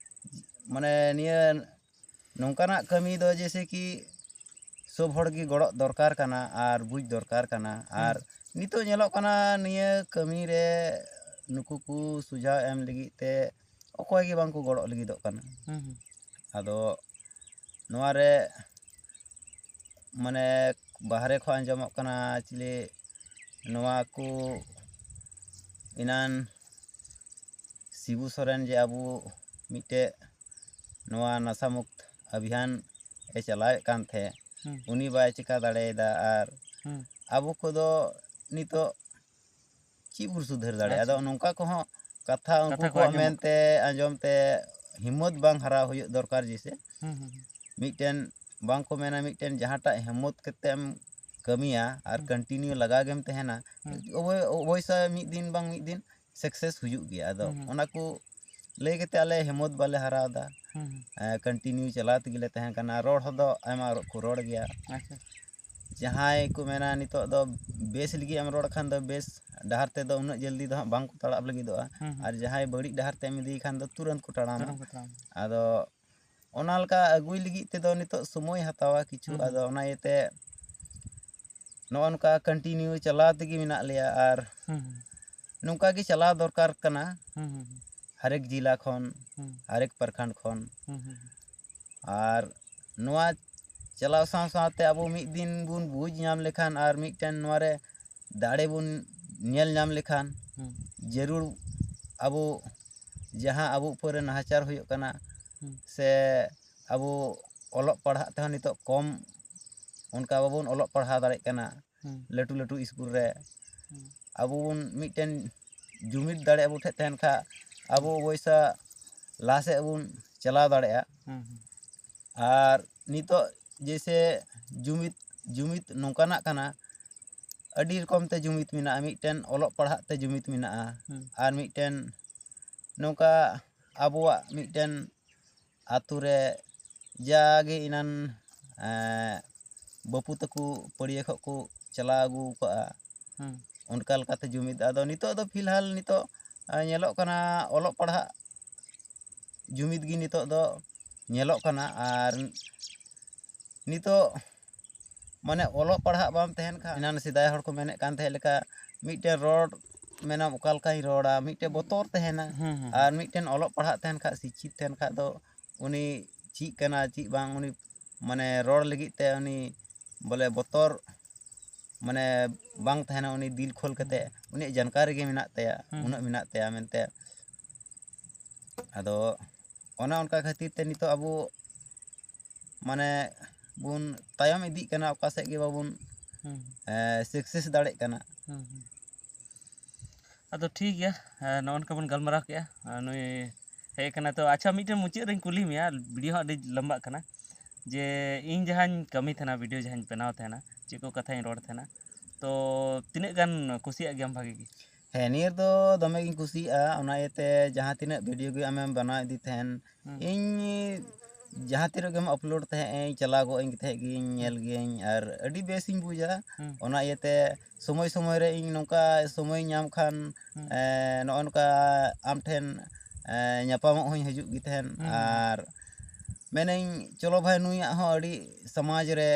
ᱢᱟᱱᱮ, ᱱᱤᱭᱟᱹ ᱱᱚᱝᱠᱟᱱᱟᱜ ᱠᱟᱹᱢᱤ ᱫᱚ ᱡᱮᱭᱥᱮ ᱠᱤ ᱥᱚᱵ ᱦᱚᱲ ᱜᱮ ᱜᱚᱲᱚᱜ ᱫᱚᱨᱠᱟᱨ ᱠᱟᱱᱟ ᱟᱨ ᱵᱩᱡᱽ ᱫᱚᱨᱠᱟᱨ ᱠᱟᱱᱟ᱾ ᱦᱩᱸ᱾ ᱟᱨ ᱱᱤᱛᱚᱜ ᱧᱮᱞᱚᱜ ᱠᱟᱱᱟ, ᱱᱤᱭᱟᱹ ᱠᱟᱹᱢᱤ ᱨᱮ ᱱᱩᱠᱩ ᱠᱚ ᱥᱩᱡᱷᱟᱣ ᱮᱢ ᱞᱟᱹᱜᱤᱫ ᱛᱮ ᱚᱠᱚᱭ ᱜᱮ ᱵᱟᱝ ᱠᱚ ᱜᱚᱲᱚᱜ ᱞᱟᱹᱜᱤᱫᱚᱜ ᱠᱟᱱᱟ᱾ ᱦᱩᱸ, ᱦᱩᱸ᱾ ᱟᱫᱚ ᱱᱚᱣᱟ ᱨᱮ, ᱢᱟᱱᱮ, ᱵᱟᱦᱨᱮ ᱠᱷᱚᱱ ᱟᱸᱡᱚᱢᱚᱜ ᱠᱟᱱᱟ ᱪᱤᱞᱤ ᱱᱚᱣᱟ ᱠᱚ ᱮᱱᱟᱱ ᱥᱤᱵᱩ ᱥᱚᱨᱮᱱ ᱡᱮ ᱟᱵᱚ ᱢᱤᱫᱴᱮᱡ ᱱᱚᱣᱟ ᱱᱟᱥᱟ ᱢᱩᱠᱛ ᱟᱵᱷᱤᱭᱟᱱ ᱮ ᱪᱟᱞᱟᱣᱮᱫ ᱠᱟᱱ ᱛᱟᱦᱮᱸᱫ, ᱦᱩᱸ᱾ ᱩᱱᱤ ᱵᱟᱭ ᱪᱮᱠᱟ ᱫᱟᱲᱮᱭᱟᱫᱟ᱾ ᱟᱨ ᱦᱩᱸ᱾ ᱟᱵᱚ ᱠᱚᱫᱚ ᱱᱤᱛᱚᱜ ᱪᱮᱫ ᱵᱚᱱ ᱥᱩᱫᱷᱟᱹᱨ ᱫᱟᱲᱮᱭᱟᱜᱼᱟ? ᱟᱪᱪᱷᱟ᱾ ᱟᱫᱚ ᱱᱚᱝᱠᱟ ᱠᱚᱦᱚᱸ ᱠᱟᱛᱷᱟ ᱠᱟᱛᱷᱟ ᱩᱱᱠᱩ ᱠᱚ ᱠᱚᱣᱟᱜ ᱟᱸᱡᱚᱢᱚᱜ ᱢᱮᱱᱛᱮ ᱟᱸᱡᱚᱢ ᱛᱮ ᱦᱤᱢᱢᱚᱛ ᱵᱟᱝ ᱦᱟᱨᱟᱣ ᱦᱩᱭᱩᱜ ᱫᱚᱨᱠᱟᱨ᱾ ᱡᱮᱭᱥᱮ ᱦᱩᱸ, ᱦᱩᱸ, ᱦᱩᱸ᱾ ᱢᱤᱫᱴᱮᱱ ᱵᱟᱝ ᱠᱚ ᱢᱮᱱᱟ, ᱢᱤᱫᱴᱮᱱ ᱡᱟᱦᱟᱸᱴᱟᱜ ᱦᱤᱢᱢᱚᱛ ᱠᱟᱛᱮ ᱮᱢ ᱠᱟᱹᱢᱤᱭᱟ ᱟᱨ ᱦᱩᱸ᱾ Continue ᱞᱟᱜᱟᱣ ᱜᱮᱢ ᱛᱟᱦᱮᱱᱟ, ᱦᱩᱸ᱾ ᱚᱵᱚᱭ-, ᱚᱵᱚᱭᱥᱟ ᱢᱤᱫ ᱫᱤᱱ ᱵᱟᱝ ᱢᱤᱫ ᱫᱤᱱ success ᱦᱩᱭᱩᱜ ᱜᱮᱭᱟ᱾ ᱟᱫᱚ ᱦᱩᱸ, ᱦᱩᱸ᱾ ᱚᱱᱟ ᱠᱚ ᱞᱟᱹᱭ ᱠᱟᱛᱮ ᱟᱞᱮ ᱦᱤᱢᱢᱚᱛ ᱵᱟᱞᱮ ᱦᱟᱨᱟᱣ ᱮᱫᱟ᱾ ᱦᱩᱸ, ᱦᱩᱸ᱾ ᱮᱸ, continue ᱪᱟᱞᱟᱣ ᱛᱮᱜᱮ ᱞᱮ ᱛᱟᱦᱮᱸ ᱠᱟᱱᱟ᱾ ᱨᱚᱲ ᱦᱚᱸ ᱫᱚ ᱟᱭᱢᱟ ᱠᱚ ᱨᱚᱲ ᱜᱮᱭᱟ᱾ ᱟᱪᱪᱷᱟ᱾ ᱡᱟᱦᱟᱸᱭ ᱠᱚ ᱢᱮᱱᱟ ᱱᱤᱛᱚᱜ ᱫᱚ ᱵᱮᱥ ᱞᱟᱹᱜᱤᱫ ᱮᱢ ᱨᱚᱲ ᱠᱷᱟᱱ ᱫᱚ ᱵᱮᱥ ᱰᱟᱦᱟᱨ ᱛᱮᱫᱚ ᱩᱱᱟᱹᱜ ᱡᱚᱞᱫᱤ ᱫᱚ ᱦᱟᱸᱜ ᱵᱟᱝ ᱠᱚ ᱛᱟᱲᱟᱢ ᱞᱟᱹᱜᱤᱫᱚᱜᱼᱟ᱾ ᱦᱩᱸ, ᱦᱩᱸ᱾ ᱟᱨ ᱡᱟᱦᱟᱸᱭ ᱵᱟᱹᱲᱤᱡ ᱰᱟᱦᱟᱨ ᱛᱮᱢ ᱤᱫᱤᱭᱮ ᱠᱷᱟᱱ ᱫᱚ ᱛᱩᱨᱟᱹᱱᱛ ᱠᱚ ᱛᱟᱲᱟᱢᱟ᱾ ᱛᱩᱨᱟᱹᱱᱛ ᱠᱚ ᱛᱟᱲᱟᱢᱟ᱾ ᱟᱫᱚ ᱚᱱᱟ ᱞᱮᱠᱟ ᱟᱹᱜᱩᱭ ᱞᱟᱹᱜᱤᱫ ᱛᱮᱫᱚ ᱱᱤᱛᱚᱜ ᱥᱚᱢᱚᱭ ᱦᱟᱛᱟᱣᱟ ᱠᱤᱪᱷᱩ᱾ ᱦᱩᱸ, ᱦᱩᱸ᱾ ᱟᱫᱚ ᱚᱱᱟ ᱤᱭᱟᱹᱛᱮ ᱱᱚᱜᱼᱚ ᱱᱚᱝᱠᱟ continue ᱪᱟᱞᱟᱣ ᱛᱮᱜᱮ ᱢᱮᱱᱟᱜ ᱞᱮᱭᱟ ᱟᱨ ᱦᱩᱸ, ᱦᱩᱸ᱾ ᱱᱚᱝᱠᱟ ᱜᱮ ᱪᱟᱞᱟᱣ ᱫᱚᱨᱠᱟᱨ ᱠᱟᱱᱟ᱾ ᱦᱩᱸ, ᱦᱩᱸ, ᱦᱩᱸ᱾ ᱦᱟᱨᱮᱠ ᱡᱮᱞᱟ ᱠᱷᱚᱱ, ᱦᱩᱸ᱾ ᱦᱟᱨᱮᱠ ᱯᱨᱚᱠᱷᱚᱸᱰ ᱠᱷᱚᱱ᱾ ᱦᱩᱸ, ᱦᱩᱸ, ᱦᱩᱸ᱾ ᱟᱨ ᱱᱚᱣᱟ ᱪᱟᱞᱟᱣ ᱥᱟᱶ ᱥᱟᱶᱛᱮ ᱟᱵᱚ ᱢᱤᱫ ᱫᱤᱱ ᱵᱚᱱ ᱵᱩᱡᱽ ᱧᱟᱢ ᱞᱮᱠᱷᱟᱱ ᱟᱨ ᱢᱤᱫᱴᱮᱱ ᱱᱚᱣᱟ ᱨᱮ ᱫᱟᱲᱮ ᱵᱚᱱ ᱧᱮᱞ ᱧᱟᱢ ᱞᱮᱠᱷᱟᱱ, ᱦᱩᱸ᱾ ᱡᱟᱹᱨᱩᱲ ᱟᱵᱚ ᱡᱟᱦᱟᱸ ᱟᱵᱚ ᱩᱯᱚᱨ ᱨᱮ ᱱᱟᱦᱟᱪᱟᱨ ᱦᱩᱭᱩᱜ ᱠᱟᱱᱟ, ᱦᱩᱸ᱾ ᱥᱮ ᱟᱵᱚ ᱚᱞᱚᱜ ᱯᱟᱲᱦᱟᱜ ᱛᱮᱦᱚᱸ ᱱᱤᱛᱚᱜ ᱠᱚᱢ, ᱚᱱᱠᱟ ᱵᱟᱵᱚᱱ ᱚᱞᱚᱜ ᱯᱟᱲᱦᱟᱣ ᱫᱟᱲᱮᱭᱟᱜ ᱠᱟᱱᱟ᱾ ᱦᱩᱸ᱾ ᱞᱟᱹᱴᱩ ᱞᱟᱹᱴᱩ ᱤᱥᱠᱩᱞ ᱨᱮ ᱦᱩᱸ᱾ ᱟᱵᱚ ᱵᱚᱱ ᱢᱤᱫᱴᱮᱱ ᱡᱩᱢᱤᱫ ᱫᱟᱲᱮ ᱟᱵᱚ ᱴᱷᱮᱱ ᱛᱟᱦᱮᱱ ᱠᱷᱟᱡ, ᱟᱵᱚ ᱦᱩᱸ᱾ ᱚᱵᱚᱥᱥᱟ ᱞᱟᱦᱟ ᱥᱮᱫ ᱵᱚᱱ ᱪᱟᱞᱟᱣ ᱫᱟᱲᱮᱭᱟᱜᱼᱟ᱾ ᱦᱩᱸ, ᱦᱩᱸ᱾ ᱟᱨ ᱱᱤᱛᱚᱜ ᱡᱮᱭᱥᱮ ᱡᱩᱢᱤᱫ, ᱡᱩᱢᱤᱫ ᱱᱚᱝᱠᱟᱱᱟᱜ ᱠᱟᱱᱟ, ᱟᱹᱰᱤ ᱨᱚᱠᱚᱢ ᱛᱮ ᱡᱩᱢᱤᱫ ᱢᱮᱱᱟᱜᱼᱟ᱾ ᱢᱤᱫᱴᱮᱱ ᱚᱞᱚᱜ ᱯᱟᱲᱦᱟᱜ ᱛᱮ ᱡᱩᱢᱤᱫ ᱢᱮᱱᱟᱜᱼᱟ, ᱦᱩᱸ᱾ ᱟᱨ ᱢᱤᱫᱴᱮᱱ ᱱᱚᱝᱠᱟ ᱟᱵᱚᱣᱟᱜ ᱢᱤᱫᱴᱮᱱ ᱟᱛᱳ ᱨᱮ ᱡᱟᱜᱮ ᱮᱱᱟᱱ ᱵᱟᱹᱯᱩ ᱛᱟᱠᱚ ᱯᱟᱹᱲᱭᱟᱹ ᱠᱷᱚᱱ ᱠᱚ ᱪᱟᱞᱟᱣ ᱟᱹᱜᱩ ᱠᱟᱜᱼᱟ᱾ ᱦᱩᱸ᱾ ᱚᱱᱠᱟ ᱞᱮᱠᱟᱛᱮ ᱡᱩᱢᱤᱫ᱾ ᱟᱫᱚ ᱱᱤᱛᱚᱜ ᱫᱚ ᱯᱷᱤᱞᱦᱟᱞ ᱱᱤᱛᱚᱜ ᱧᱮᱞᱚᱜ ᱠᱟᱱᱟ, ᱚᱞᱚᱜ ᱯᱟᱲᱦᱟᱜ ᱡᱩᱢᱤᱫ ᱜᱮ ᱱᱤᱛᱚᱜ ᱫᱚ ᱧᱮᱞᱚᱜ ᱠᱟᱱᱟ᱾ ᱟᱨ ᱱᱤᱛᱚᱜ ᱢᱟᱱᱮ ᱚᱞᱚᱜ ᱯᱟᱲᱦᱟᱜ ᱵᱟᱢ ᱛᱟᱦᱮᱱ ᱠᱷᱟᱱ, ᱮᱱᱟᱱ ᱥᱮᱫᱟᱭ ᱦᱚᱲ ᱠᱚ ᱢᱮᱱᱮᱫ ᱠᱟᱱ ᱛᱟᱦᱮᱸ ᱞᱮᱠᱟ, ᱢᱤᱫᱴᱮᱱ ᱨᱚᱲ ᱢᱮᱱᱟᱢ ᱚᱠᱟ ᱞᱮᱠᱟᱧ ᱨᱚᱲᱟ, ᱢᱤᱫᱴᱮᱱ ᱵᱚᱛᱚᱨ ᱛᱟᱦᱮᱱᱟ᱾ ᱦᱩᱸ, ᱦᱩᱸ᱾ ᱟᱨ ᱢᱤᱫᱴᱮᱱ ᱚᱞᱚᱜ ᱯᱟᱲᱦᱟᱜ ᱛᱟᱦᱮᱱ ᱠᱷᱟᱡ, ᱥᱤᱪᱪᱷᱤᱛ ᱛᱟᱦᱮᱱ ᱠᱷᱟᱡ ᱫᱚ ᱩᱱᱤ ᱪᱮᱫ ᱠᱟᱱᱟ ᱪᱮᱫ ᱵᱟᱝ, ᱩᱱᱤ ᱢᱟᱱᱮ ᱨᱚᱲ ᱞᱟᱹᱜᱤᱫ ᱛᱮ ᱩᱱᱤ ᱵᱚᱞᱮ ᱵᱚᱛᱚᱨ ᱢᱟᱱᱮ ᱵᱟᱝ ᱛᱟᱦᱮᱱᱟ᱾ ᱩᱱᱤ ᱫᱤᱞ ᱠᱷᱳᱞ ᱠᱟᱛᱮ ᱩᱱᱤᱭᱟᱜ ᱡᱟᱱᱠᱟᱨᱤ ᱜᱮ ᱢᱮᱱᱟᱜ ᱛᱟᱭᱟ, ᱦᱩᱸ᱾ ᱩᱱᱟᱹᱜ ᱢᱮᱱᱟᱜ ᱛᱟᱭᱟ ᱢᱮᱱᱛᱮ᱾ ᱟᱫᱚ ᱚᱱᱮ ᱚᱱᱠᱟ ᱠᱷᱟᱹᱛᱤᱨ ᱛᱮ ᱱᱤᱛᱚᱜ ᱟᱵᱚ ᱢᱟᱱᱮ ᱵᱚᱱ ᱛᱟᱭᱚᱢ ᱤᱫᱤᱜ ᱠᱟᱱᱟ, ᱚᱠᱟ ᱥᱮᱫ ᱜᱮ ᱵᱟᱵᱚᱱ ᱦᱩᱸ᱾ ᱮ, ᱥᱟᱠᱥᱮᱥ ᱫᱟᱲᱮᱜ ᱠᱟᱱᱟ᱾ ᱦᱩᱸ, ᱦᱩᱸ᱾ ᱟᱫᱚ ᱴᱷᱤᱠ ᱜᱮᱭᱟ, ᱮ, ᱱᱚᱜᱼᱚ ᱱᱚᱝᱠᱟ ᱵᱚᱱ ᱜᱟᱞᱢᱟᱨᱟᱣ ᱠᱮᱜᱼᱟ᱾ ᱮ, ᱱᱩᱭ ᱦᱮᱡ ᱠᱟᱱᱟ᱾ ᱛᱚ ᱟᱪᱪᱷᱟ, ᱢᱤᱫᱴᱮᱱ ᱢᱩᱪᱟᱹᱫ ᱨᱮᱧ ᱠᱩᱞᱤ ᱢᱮᱭᱟ, ᱵᱷᱤᱰᱤᱭᱳ ᱦᱚᱸ ᱟᱹᱰᱤ ᱞᱟᱢᱵᱟᱜ ᱠᱟᱱᱟ, ᱡᱮ ᱤᱧ ᱡᱟᱦᱟᱸᱧ ᱠᱟᱹᱢᱤ ᱛᱟᱦᱮᱱᱟ, ᱵᱷᱤᱰᱤᱭᱳ ᱡᱟᱦᱟᱸᱧ ᱵᱮᱱᱟᱣ ᱛᱟᱦᱮᱱᱟ, ᱪᱮᱫ ᱠᱚ ᱠᱟᱛᱷᱟᱧ ᱨᱚᱲ ᱛᱟᱦᱮᱱᱟ, ᱛᱚ ᱛᱤᱱᱟᱹᱜ ᱜᱟᱱ ᱠᱩᱥᱤᱭᱟᱜ ᱜᱮᱭᱟᱢ ᱵᱷᱟᱜᱤ ᱜᱮ? ᱦᱮᱸ, ᱱᱤᱭᱟᱹ ᱫᱚ ᱫᱚᱢᱮ ᱜᱤᱧ ᱠᱩᱥᱤᱭᱟᱜᱼᱟ᱾ ᱚᱱᱟ ᱤᱭᱟᱹᱛᱮ ᱡᱟᱦᱟᱸ ᱛᱤᱱᱟᱹᱜ ᱵᱷᱤᱰᱤᱭᱳ ᱜᱮ ᱟᱢᱮᱢ ᱵᱮᱱᱟᱣ ᱤᱫᱤ ᱛᱟᱦᱮᱱ, ᱦᱩᱸ᱾ ᱤᱧ ᱡᱟᱦᱟᱸ ᱛᱤᱱᱟᱹᱜ ᱜᱮᱢ ᱟᱯᱞᱳᱰ ᱛᱟᱦᱮᱸᱫ, ᱤᱧ ᱪᱟᱞᱟᱣ ᱠᱚᱜ ᱟᱹᱧ ᱛᱟᱦᱮᱸᱫ ᱜᱤᱧ, ᱧᱮᱞ ᱜᱤᱭᱟᱹᱧ, ᱟᱨ ᱟᱹᱰᱤ ᱵᱮᱥᱤᱧ ᱵᱩᱡᱟ᱾ ᱦᱩᱸ᱾ ᱚᱱᱟ ᱤᱭᱟᱹᱛᱮ ᱥᱚᱢᱚᱭ ᱥᱚᱢᱚᱭ ᱨᱮ ᱤᱧ ᱱᱚᱝᱠᱟ ᱥᱚᱢᱚᱭ ᱧᱟᱢ ᱠᱷᱟᱱ, ᱦᱩᱸ᱾ ᱮ, ᱱᱚᱜᱼᱚ ᱱᱚᱝᱠᱟ ᱟᱢ ᱴᱷᱮᱱ, ᱮ, ᱧᱟᱯᱟᱢᱚᱜ ᱦᱚᱸᱧ ᱦᱤᱡᱩᱜ ᱜᱮ ᱛᱟᱦᱮᱱ᱾ ᱦᱩᱸ᱾ ᱟᱨ ᱢᱮᱱᱟᱹᱧ, ᱪᱚᱞᱚ ᱵᱷᱟᱭ, ᱱᱩᱭᱟᱜ ᱦᱚᱸ ᱟᱹᱰᱤ ᱥᱚᱢᱟᱡᱽ ᱨᱮ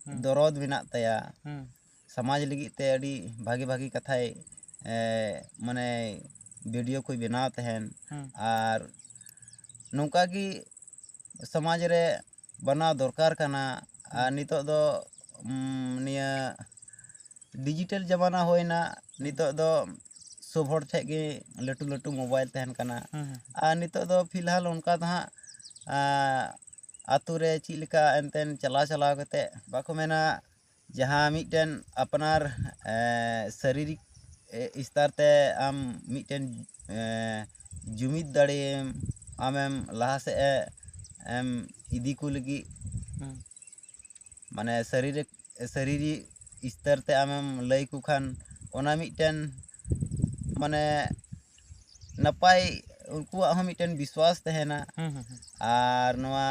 ᱦᱩᱸ᱾ ᱫᱚᱨᱚᱫ ᱢᱮᱱᱟᱜ ᱛᱟᱭᱟ᱾ ᱦᱩᱸ᱾ ᱥᱚᱢᱟᱡᱽ ᱞᱟᱹᱜᱤᱫ ᱛᱮ ᱟᱹᱰᱤ ᱵᱷᱟᱜᱮ ᱵᱷᱟᱜᱮ ᱠᱟᱛᱷᱟᱭ, ᱮ, ᱢᱟᱱᱮ ᱵᱷᱤᱰᱤᱭᱳ ᱠᱚᱭ ᱵᱮᱱᱟᱣ ᱛᱟᱦᱮᱱ᱾ ᱦᱩᱸ᱾ ᱟᱨ ᱱᱚᱝᱠᱟ ᱜᱮ ᱥᱚᱢᱟᱡᱽ ᱨᱮ ᱵᱮᱱᱟᱣ ᱫᱚᱨᱠᱟᱨ ᱠᱟᱱᱟ᱾ ᱟᱨ ᱦᱩᱸ᱾ ᱱᱤᱛᱚᱜ ᱫᱚ, ᱩᱢ, ᱱᱤᱭᱟᱹ ᱰᱤᱡᱤᱴᱮᱞ ᱡᱟᱢᱟᱱᱟ ᱦᱩᱭᱱᱟ᱾ ᱦᱩᱸ᱾ ᱱᱤᱛᱚᱜ ᱫᱚ ᱥᱚᱵ ᱦᱚᱲ ᱴᱷᱮᱡ ᱜᱮ ᱞᱟᱹᱴᱩ ᱞᱟᱹᱴᱩ ᱢᱳᱵᱟᱭᱤᱞ ᱛᱟᱦᱮᱱ ᱠᱟᱱᱟ᱾ ᱦᱩᱸ, ᱦᱩᱸ᱾ ᱟᱨ ᱱᱤᱛᱚᱜ ᱫᱚ ᱯᱷᱤᱞᱦᱟᱞ ᱚᱱᱠᱟ ᱫᱚ ᱦᱟᱸᱜ, ᱟᱸ, ᱟᱛᱳ ᱨᱮ ᱪᱮᱫ ᱞᱮᱠᱟ ᱮᱱᱛᱮᱱ ᱪᱟᱞᱟᱣ ᱪᱟᱞᱟᱣ ᱠᱟᱛᱮ, ᱵᱟᱠᱚ ᱢᱮᱱᱟ, ᱡᱟᱦᱟᱸ ᱢᱤᱫᱴᱮᱱ ᱟᱯᱱᱟᱨ, ᱮ, ᱥᱟᱨᱤᱨᱤᱠ, ᱮ, ᱥᱛᱚᱨ ᱛᱮ ᱟᱢ ᱢᱤᱫᱴᱮᱱ, ᱮ, ᱡᱩᱢᱤᱫ ᱫᱟᱲᱮᱢ ᱟᱢᱮᱢ ᱞᱟᱦᱟ ᱥᱮᱫ ᱮ, ᱮᱢ ᱤᱫᱤ ᱠᱚ ᱞᱟᱹᱜᱤᱫ, ᱦᱩᱸ᱾ ᱢᱟᱱᱮ ᱥᱟᱨᱤᱨᱤᱠ, ᱥᱟᱨᱤᱨᱤᱠ ᱥᱛᱚᱨ ᱛᱮ ᱟᱢᱮᱢ ᱞᱟᱹᱭ ᱠᱚ ᱠᱷᱟᱱ, ᱚᱱᱟ ᱢᱤᱫᱴᱮᱱ ᱢᱟᱱᱮ ᱱᱟᱯᱟᱭ ᱩᱱᱠᱩᱣᱟᱜ ᱦᱚᱸ ᱢᱤᱫᱴᱮᱱ ᱵᱤᱥᱣᱟᱥ ᱛᱟᱦᱮᱱᱟ᱾ ᱦᱩᱸ, ᱦᱩᱸ, ᱦᱩᱸ᱾ ᱟᱨ ᱱᱚᱣᱟ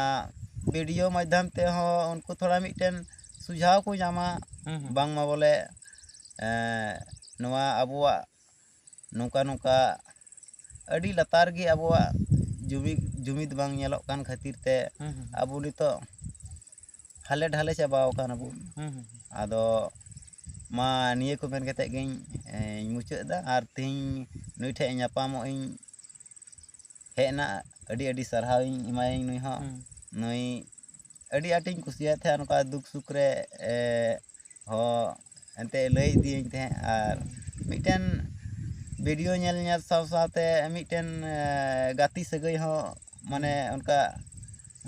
ᱵᱷᱤᱰᱤᱭᱳ ᱢᱟᱫᱽᱫᱷᱚᱢ ᱛᱮᱦᱚᱸ ᱩᱱᱠᱩ ᱛᱷᱚᱲᱟ ᱢᱤᱫᱴᱮᱱ ᱥᱩᱡᱷᱟᱣ ᱠᱚ ᱧᱟᱢᱟ, ᱦᱩᱸ, ᱦᱩᱸ᱾ ᱵᱟᱝᱢᱟ ᱵᱚᱞᱮ, ᱮᱸ, ᱱᱚᱣᱟ ᱟᱵᱚᱣᱟᱜ ᱱᱚᱝᱠᱟ ᱱᱚᱝᱠᱟ ᱟᱹᱰᱤ ᱞᱟᱛᱟᱨ ᱜᱮ ᱟᱵᱚᱣᱟᱜ ᱡᱩᱢᱤᱫ, ᱡᱩᱢᱤᱫ ᱵᱟᱝ ᱧᱮᱞᱚᱜ ᱠᱟᱱ ᱠᱷᱟᱹᱛᱤᱨ ᱛᱮ ᱦᱩᱸ, ᱦᱩᱸ, ᱦᱩᱸ᱾ ᱟᱵᱚ ᱱᱤᱛᱚᱜ ᱦᱟᱞᱮ ᱰᱷᱟᱞᱮ ᱪᱟᱵᱟᱣ ᱠᱟᱱᱟ ᱵᱚᱱ᱾ ᱦᱩᱸ, ᱦᱩᱸ, ᱦᱩᱸ᱾ ᱟᱫᱚ ᱢᱟ ᱱᱤᱭᱟᱹ ᱠᱚ ᱢᱮᱱ ᱠᱟᱛᱮᱫ ᱜᱤᱧ, ᱮᱸ, ᱢᱩᱪᱟᱹᱫ ᱮᱫᱟ᱾ ᱟᱨ ᱛᱮᱦᱮᱧ ᱱᱩᱭ ᱴᱷᱮᱱ ᱧᱟᱯᱟᱢᱚᱜ ᱤᱧ ᱦᱮᱡ ᱮᱱᱟ, ᱟᱹᱰᱤ ᱟᱹᱰᱤ ᱥᱟᱨᱦᱟᱣ ᱤᱧ ᱮᱢᱟᱭᱟᱹᱧ ᱱᱩᱭ ᱦᱚᱸ᱾ ᱦᱩᱸ᱾ ᱱᱩᱭ ᱟᱹᱰᱤ ᱟᱸᱴᱤᱧ ᱠᱩᱥᱤᱭᱟᱭ ᱛᱟᱦᱮᱸᱫ, ᱱᱚᱝᱠᱟ ᱫᱩᱠ ᱥᱩᱠ ᱨᱮ, ᱮ, ᱦᱚᱸ ᱮᱱᱛᱮ ᱞᱟᱹᱭ ᱤᱫᱤᱭᱟᱹᱧ ᱛᱟᱦᱮᱸᱫ᱾ ᱟᱨ ᱦᱩᱸ᱾ ᱢᱤᱫᱴᱮᱱ ᱵᱷᱤᱰᱤᱭᱳ ᱧᱮᱞ ᱧᱮᱞ ᱥᱟᱶ ᱥᱟᱶᱛᱮ ᱢᱤᱫᱴᱮᱱ, ᱮ, ᱜᱟᱛᱮ ᱥᱟᱹᱜᱟᱹᱭ ᱦᱚᱸ ᱢᱟᱱᱮ ᱦᱩᱸ᱾ ᱚᱱᱠᱟ,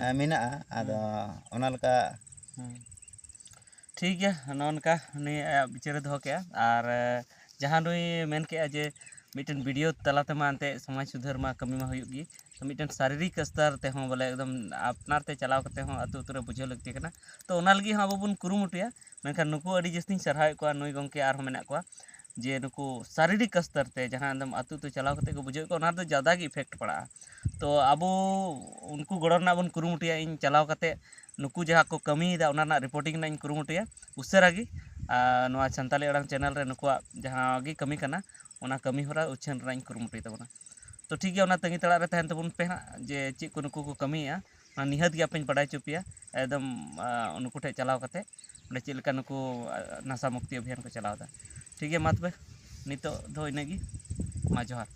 ᱮ, ᱦᱩᱸ᱾ ᱢᱮᱱᱟᱜᱼᱟ᱾ ᱟᱫᱚ ᱦᱩᱸ᱾ ᱚᱱᱟ ᱞᱮᱠᱟ ᱦᱩᱸ᱾ ᱴᱷᱤᱠ ᱜᱮᱭᱟ, ᱱᱚᱜᱼᱚ ᱱᱚᱝᱠᱟ ᱱᱩᱭ ᱟᱭᱟᱜ ᱵᱤᱪᱟᱹᱨᱮ ᱫᱚᱦᱚ ᱠᱮᱜᱼᱟ᱾ ᱟᱨ, ᱮ, ᱡᱟᱦᱟᱸ ᱱᱩᱭ ᱢᱮᱱ ᱠᱮᱜᱼᱟ ᱡᱮ ᱢᱤᱫᱴᱮᱱ ᱵᱷᱤᱰᱤᱭᱳ ᱛᱟᱞᱟ ᱛᱮᱢᱟ ᱮᱱᱛᱮᱫ ᱥᱚᱢᱟᱡᱽ ᱥᱩᱫᱷᱟᱹᱨ ᱢᱟ ᱠᱟᱹᱢᱤ ᱢᱟ ᱦᱩᱭᱩᱜ ᱜᱮ, ᱛᱚ ᱢᱤᱫᱴᱮᱱ ᱥᱟᱨᱤᱨᱤᱠ ᱥᱛᱚᱨ ᱛᱮᱦᱚᱸ ᱵᱚᱞᱮ ᱮᱠᱫᱚᱢ ᱟᱯᱱᱟᱨ ᱛᱮ ᱪᱟᱞᱟᱣ ᱠᱟᱛᱮ ᱦᱚᱸ ᱟᱹᱛᱩ ᱟᱹᱛᱩ ᱨᱮ ᱵᱩᱡᱷᱟᱹᱣ ᱞᱟᱹᱠᱛᱤ ᱠᱟᱱᱟ᱾ ᱛᱚ ᱚᱱᱟ ᱞᱟᱹᱜᱤᱫ ᱦᱚᱸ ᱟᱵᱚ ᱵᱚᱱ ᱠᱩᱨᱩᱢᱩᱴᱩᱭᱟ᱾ ᱢᱮᱱᱠᱷᱟᱱ ᱱᱩᱠᱩ ᱟᱹᱰᱤ ᱡᱟᱹᱥᱛᱤᱧ ᱥᱟᱨᱦᱟᱣᱮᱫ ᱠᱚᱣᱟ, ᱱᱩᱭ ᱜᱚᱢᱠᱮ ᱟᱨᱦᱚᱸ ᱢᱮᱱᱟᱜ ᱠᱚᱣᱟ, ᱡᱮ ᱱᱩᱠᱩ ᱥᱟᱨᱤᱨᱤᱠ ᱥᱛᱚᱨ ᱛᱮ ᱡᱟᱦᱟᱸ ᱮᱠᱫᱚᱢ ᱟᱹᱛᱩ ᱟᱹᱛᱩ ᱪᱟᱞᱟᱣ ᱠᱟᱛᱮ ᱠᱚ ᱵᱩᱡᱷᱟᱹᱣᱮᱫ ᱠᱚᱣᱟ, ᱚᱱᱟ ᱨᱮᱫᱚ ᱡᱟᱫᱟ ᱜᱮ ᱤᱯᱷᱮᱠᱴ ᱯᱟᱲᱟᱜᱼᱟ᱾ ᱛᱚ ᱟᱵᱚ ᱩᱱᱠᱩ ᱜᱚᱲᱚ ᱨᱮᱱᱟᱜ ᱵᱚᱱ ᱠᱩᱨᱩᱢᱩᱴᱩᱭᱟ᱾ ᱤᱧ ᱪᱟᱞᱟᱣ ᱠᱟᱛᱮ ᱱᱩᱠᱩ ᱡᱟᱦᱟᱸ ᱠᱚ ᱠᱟᱹᱢᱤᱭᱮᱫᱟ ᱚᱱᱟ ᱨᱮᱱᱟᱜ ᱨᱤᱯᱳᱨᱴᱤᱝ ᱨᱮᱱᱟᱜ ᱤᱧ ᱠᱩᱨᱩᱢᱩᱴᱩᱭᱟ ᱩᱥᱟᱹᱨᱟ ᱜᱮ᱾ ᱟᱨ ᱱᱚᱣᱟ ᱥᱟᱱᱛᱟᱞᱤ ᱟᱲᱟᱝ ᱪᱮᱱᱮᱞ ᱨᱮ ᱱᱩᱠᱩᱣᱟᱜ ᱡᱟᱦᱟᱸ ᱜᱮ ᱠᱟᱹᱢᱤ ᱠᱟᱱᱟ ᱚᱱᱟ ᱠᱟᱹᱢᱤ ᱦᱚᱨᱟ ᱩᱪᱷᱟᱹᱱ ᱨᱮᱱᱟᱜ ᱤᱧ ᱠᱩᱨᱩᱢᱩᱴᱩᱭ ᱛᱟᱵᱚᱱᱟ᱾ ᱛᱚ ᱴᱷᱤᱠ ᱜᱮᱭᱟ, ᱚᱱᱟ ᱛᱟᱺᱜᱤ ᱛᱟᱲᱟᱜ ᱨᱮ ᱛᱟᱦᱮᱱ ᱛᱟᱵᱚᱱ ᱯᱮ ᱦᱟᱸᱜ ᱡᱮ ᱪᱮᱫ ᱠᱚ ᱱᱩᱠᱩ ᱠᱚ ᱠᱟᱹᱢᱤᱭᱮᱫᱼᱟ, ᱚᱱᱟ ᱱᱤᱦᱟᱹᱛ ᱜᱮ ᱟᱯᱮᱧ ᱵᱟᱰᱟᱭ ᱦᱚᱪᱚ ᱯᱮᱭᱟ ᱮᱠᱫᱚᱢ, ᱟ, ᱱᱩᱠᱩ ᱴᱷᱮᱱ ᱪᱟᱞᱟᱣ ᱠᱟᱛᱮ ᱚᱸᱰᱮ ᱪᱮᱫ ᱞᱮᱠᱟ ᱱᱩᱠᱩ, ᱟ, ᱱᱟᱥᱟ ᱢᱩᱠᱛᱤ ᱚᱵᱷᱤᱭᱟᱱ ᱠᱚ ᱪᱟᱞᱟᱣ ᱮᱫᱟ᱾ ᱴᱷᱤᱠ ᱜᱮᱭᱟ, ᱢᱟ ᱛᱚᱵᱮ ᱱᱤᱛᱚᱜ ᱫᱚ ᱤᱱᱟᱹᱜ ᱜᱮ, ᱢᱟ ᱡᱚᱦᱟᱨ᱾